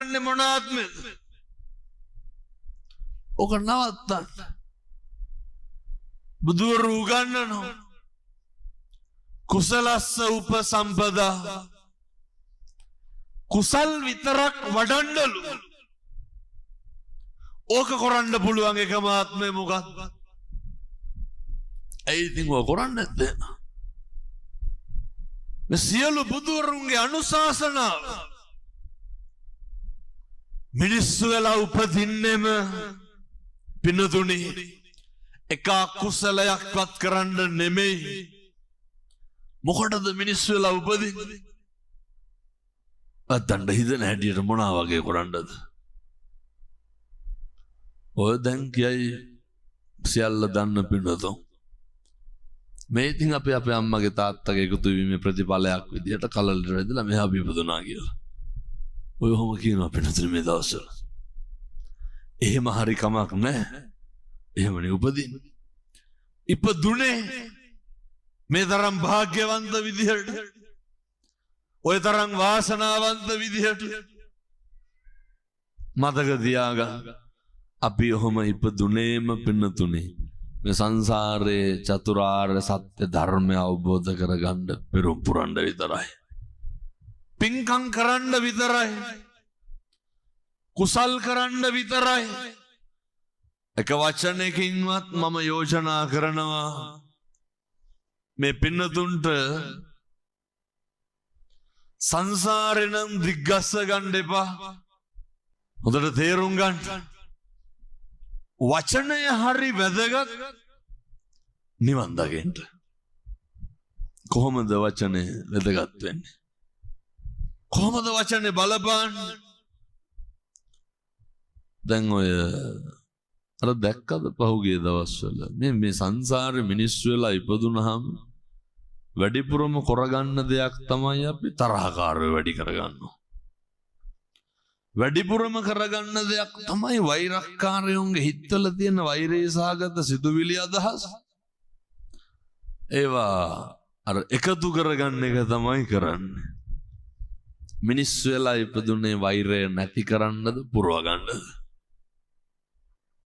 කරන්නේ මොන ආත්මෙද? ඕක නවත්තන්න. බුදුවරු උගන්වනවා. කුසලස්ස උපසම්පදා, කුසල් විතරක් වඩන්නලු. ඕක කරන්න පුළුවන් එකම ආත්මය මොකක්ද? ඇයි ඉතින් ඔය කරන්නේ නැත්තේ? මේ සියලු බුදුවරුන්ගේ අනුශාසනාව, මිනිස්සු වෙලා උපදින්නෙම පින්නතුනි එක අකුසලයක්වත් කරන්න නෙමෙයි. මොකටද මිනිස්සු වෙලා උපදින්නේ? අතන්ට හිතෙන හැටියට මොනවා වගේ කරන්නද? ඔය දැන් කියයි සියල්ල දන්න පින්නතුන්. මේ ඉතින් අපි අපේ අම්මගේ තාත්තගේ එකතු වීමේ ප්‍රතිඵලයක් විදිහට කලලට වැදලා මෙහා අපි ඉපදුනා කියලා. ඔය ඔහොම කියනවා පින්නතුනි මේ දවස්වල. එහෙම හරි කමක් නැහැ. එහෙමනේ උපදින්නේ. ඉපදුනේ මේ තරම් භාග්‍යවන්ත විදිහට, ඔය තරම් වාසනාවන්ත විදිහට මතක තියාගන්න. අපි ඔහොම ඉපදුනේම පින්නතුනේ මේ සංසාරයේ චතුරාර්ය සත්‍ය ධර්මය අවබෝධ කරගන්න පෙරම් පුරන්න විතරයි. පින්කම් කරන්න විතරයි. කුසල් කරන්න විතරයි. එක වචනයකින්වත් මම යෝජනා කරනවා මේ පින්නතුන්ට, සංසාරේ නම් දිග්ගස්ස ගන්න එපා. හොඳට තේරුම් ගන්න. වචනය හරි වැදගත් නිවන් දකින්න. කොහොමද වචනය වැදගත් වෙන්නේ? කොහොමද වචනේ බලපාන්නේ? දැන් ඔය අර දැක්කද පහුගිය දවස්වල මේ මේ සංසාරේ මිනිස්සු වෙලා ඉපදුනහම වැඩිපුරම කරගන්න දෙයක් තමයි අපි තරහකාරයෝ වැඩි කරගන්නවා. වැඩිපුරම කරගන්න දෙයක් තමයි වෛරක්කාරයොන්ගේ හිත්වල තියෙන වෛරය සහගත සිතුවිලි අදහස්. ඒවා අර එකතු කරගන්න එක තමයි කරන්නේ. මිනිස් වෙලා ඉපදුනේ වෛරය නැති කරන්නද පුරව ගන්නද?